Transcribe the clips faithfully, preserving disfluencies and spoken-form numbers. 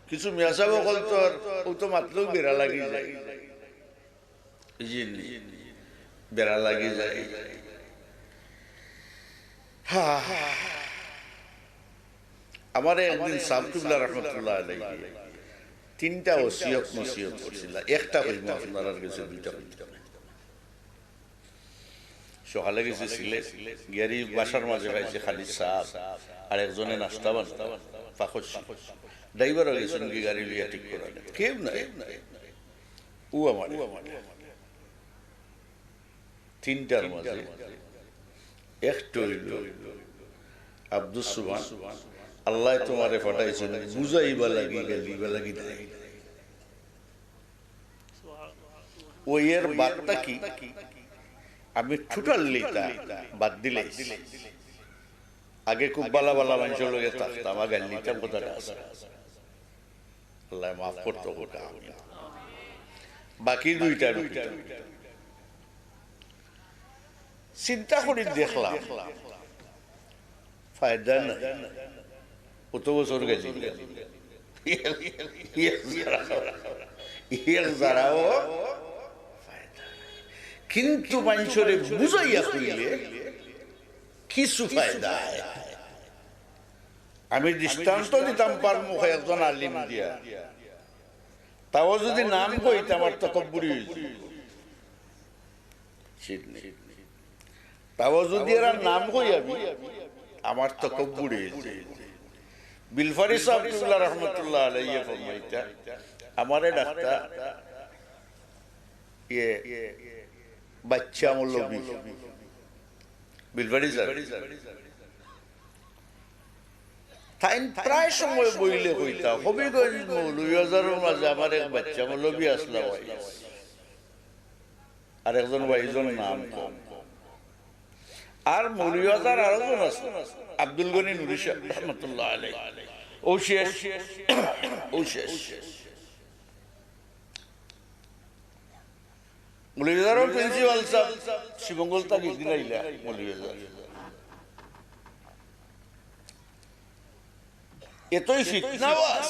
কিছু মিয়াসাব অকল তো আর, ও তো মাতলেউ বেড়া লাগি যায়। জি নি, বেড়া লাগি যায়। হা। আমারে একদিন সাব কিবলা রহমতুল্লাহ আলাইহি তিনটা ওসিয়ত নসিহত করছিলা, একটা কইমু আপনারার গেছে, দুইটা কইতাম। সকালে গেছি সিলেট, গিয়ারি বাসার মাঝে পাইছি খালি সাব আর একজনে নাস্তা বানাইতা, পাকড় ছিল। ড্রাইভারও গেছইন কি গাড়ি লইয়া ঠিক করার, কেউ নাই। ও আমার তিনটার মাঝে একটা অইল আব্দুস সুবহান, আল্লায় তোমারে পাঠাইছইন বুঝাইবার লাগি, গাইল্লাইবার লাগি নায়। ওই এর বাদটা কি? আমি টোটালি তা বাদ দিলাইছি। আগে খুব বালা বালা মানষর লগে থাকতাম, আগে নিতাম কথাটা আছে। আল্লায় মাফ করতো কউক্কা, আমিন। বাকি দুইটা রুটি চিন্তা করি দেখলাম, ফায়দা নাই। কত বছর গেছে, এক জারাও ফায়দা নাই। কিন্তু মানষরে বুঝাইয়া কইলে কিছু ফায়দা অয়। আমি দৃষ্টান্ত দিতাম পারমু একজন আলিম দিয়া, তাও যদি নাম কইতা আমার তকব্বুরি অইযিবো। তাও যদি এরা নাম কই আমি, আমার তকব্বুরি অইযিবো। বিলফারি সাব কিবলা রহমতুল্লাহ আলাইহি ফরমাইতা, আমারে ডাকতা, ইয়ে, বাচ্চা মৌলবি। বিলফারি সাব। তাইন প্রায় সময় বইলে কইতা, হবিগঞ্জ মৌলভীবাজারর মাঝে আমার এক বাচ্চা মৌলবি আছলা ওয়াইজ। আর একজন ওয়াইজর নাম কম। আর মৌলভীবাজার আরো জন আছে, আব্দুল গনি নুরি সাব রহমতুল্লাহ আলাইহি। ও শেষ, ও শেষ। মৌলভীবাজারর প্রিন্সিপাল সাব শিবমঙ্গল থাকি একদিন আইলা মৌলভীবাজার। এতই ফিতনাবাজ,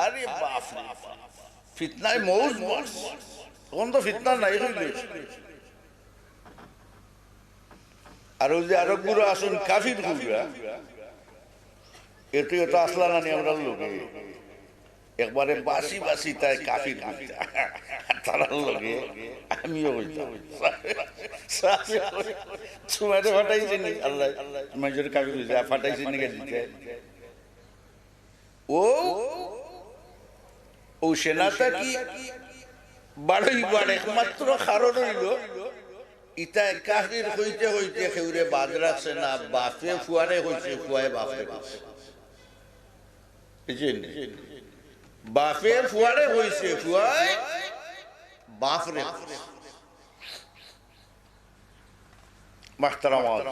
আরে বাফরে বাফ, ফিতনায় মৌজ মারছে। অখন তো ফিতনা নাই অইলে। আর ওই যে আরব গুরু আছইন কাফির কইয়া, এতে তো আছলা নানি আমরার লগে। একবারে বাসি বাসি তাই কাফির কইতা। তারার লগে আমিও কইতাম। তোমারে ফাটাইছে নি আল্লায়? মানষরে কাফির কইছে, ফাটাইছে নি গাইল্লাইতে? ও, ও সেনাটা কি বাড়ইবার একমাত্র কারণ অইলো, ইতায় কাফির কইতে কইতে কেউরে বাদ রাখছে না, বাফে ফুয়ারে কইছে, ফুয়ায় বাফরে কইছে। বুঝছইন নি? বাফে ফুয়ারে কইছে, ফুয়ায় বাফরে কইছে। মাহতারাম আওয়াজ।